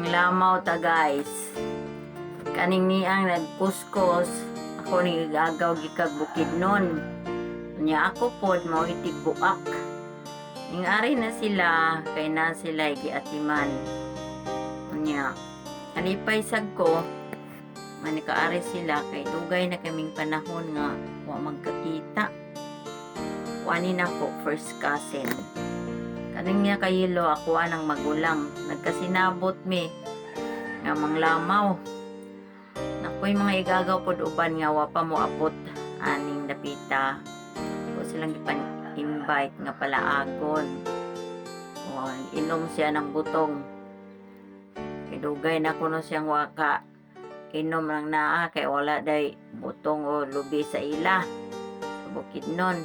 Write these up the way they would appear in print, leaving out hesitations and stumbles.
Manglamaw ta, guys. Kaning niang nagkuskos, ako ning igagaw gikag Bukidnon. Nya ako pod mao tigbuak. Ning ari na sila kay na sila giatiman. Nya alipay sad ko man nikaari sila kay dugay na kaming panahon nga wa magkakita. Kuanin ako first cousin. Kaning niya kayilo ako anang magulang. Nagkasinabot mi nga manglamaw. Nakoy mga igagaw pod uban nga wa pa mo abot aning dapita. Ko silang gipan invite nga palaagon. O, inom siya ng butong. Kay dugay na kuno siyang waka inom lang naa kay wala day butong o lubi sa ila. Sa Bukidnon.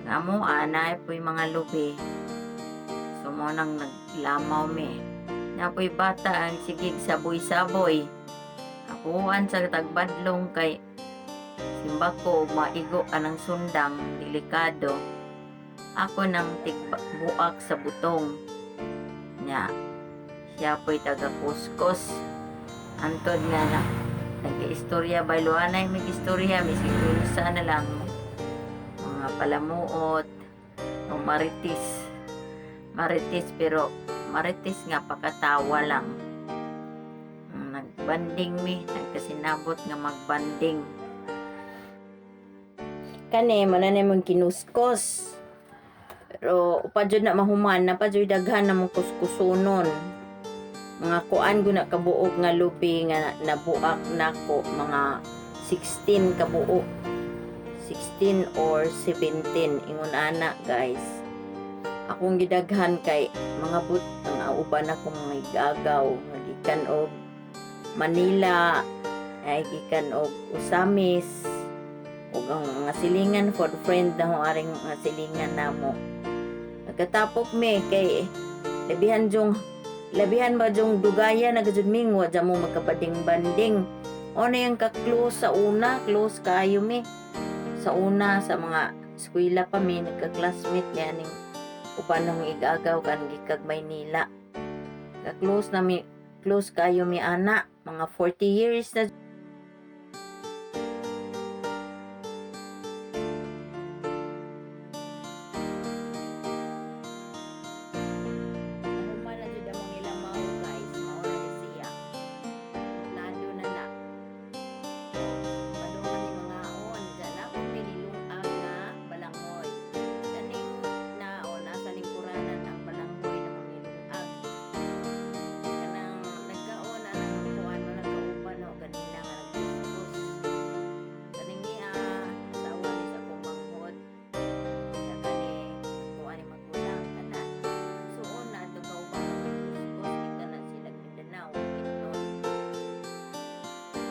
Sa amo anay po'y mga lubi. So mo nang naglamaw mi. Napoy bata ang sigig saboy-saboy. Akuan sa tagbadlong kay simba ko maigo anang sundang delikado. Ako nang tigbuak sa butong. Nya siya po'y taga kuskos. Antod nga na nagka-istorya ba luanay may istorya may unsa na lang mga palamuot o marites. Marites pero marites nga pakatawa lang. Nagbanding mi, nagkasinabot nga magbanding. Kani mo na nimong kinuskos. Pero upa jud na mahuman, na pa jud daghan na mong kuskusunon. Mga kuan guna kabuok nga lubi nga nabuak nako, mga 16 kabuok. 16 or 17 ingon ana, guys. Akong gidaghan kay mga but ang uban akong mga igagaw nga gikan og Manila ay gikan og Ozamis ug ang mga silingan for friend na ho aring mga silingan namo. Nagkatapok mi kay labihan jung labihan ba jung dugaya na gajud mi wa mo magkabanding-banding. O na yung ka-close sa una, close kaayo mi. Sa una, sa mga eskwela pa mi, nagka-classmate mi aning uban nung igagaw kan gikag Maynila. Ka-close na mi, close kaayo mi ana, mga 40 years na. Human na jud among ilamaw, guys. Mao na ni siya. Plado na na. Padungan ni mga on. Diyan ako may nilungag nga balanghoy. Kaning nao nasa lingkuranan ang balanghoy na mga nilungag. Kanang nagkaon na nang kuan mo nagkauban no ganina nga nagkuskus. Kaning niya asawa ni sa akong manghod. Sa kani kuan ni magulang kana. Suon na ato kauban nga nagkuskus kita na sila Mindanao Bukidnon.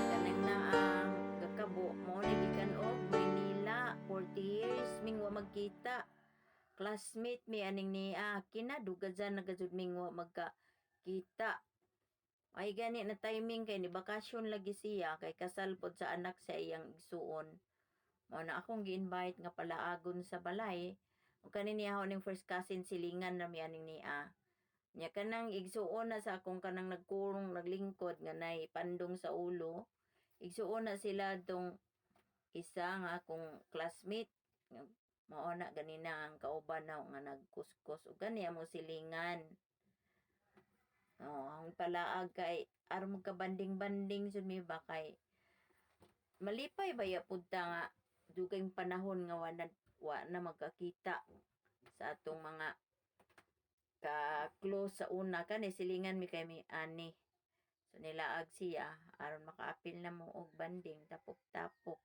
Kanang naang kakabo mo ni gikan og Maynila, 40 years ming wa magkita. Classmate mi aning niya kina dugajan na gajud ming wa magkakita. Ay gani na timing kay ni bakasyon lagi siya kay kasal pod sa anak sa iyang igsuon. Mao na akong gi-invite nga palaagon sa balay. Ug kani niya ako ning first cousin, silingan na mi aning niya. Nya kanang igsuon na sa akong kanang nagkurong naglingkod nga nay pandong sa ulo. Igsuon na sila tong isa nga akong classmate. Mao na ganina ang kauban na nga nagkuskus ug gani among silingan. Oh, ang palaag kay aron magkabanding-banding jud mi ba kay malipay ba ya pud ta nga dugayng panahon nga wa na magkakita sa atong mga ka-close sa una. Kani silingan mi kay mi ani. So nilaag siya aron makaapil na mo og banding tapok-tapok.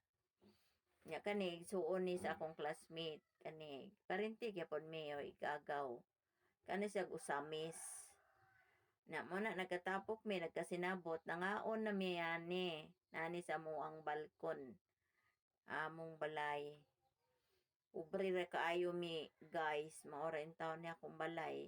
Nya kani igsuon ni sa akong classmate kani parente gyapon mi o igagaw. Kani siya Ozamis. Na mo na nagkatapok mi, nagkasinabot, nangaon na mi ani nani sa amoang balkon among balay. Pobre ra kaayo mi, guys, mao ra intawon ni akong balay.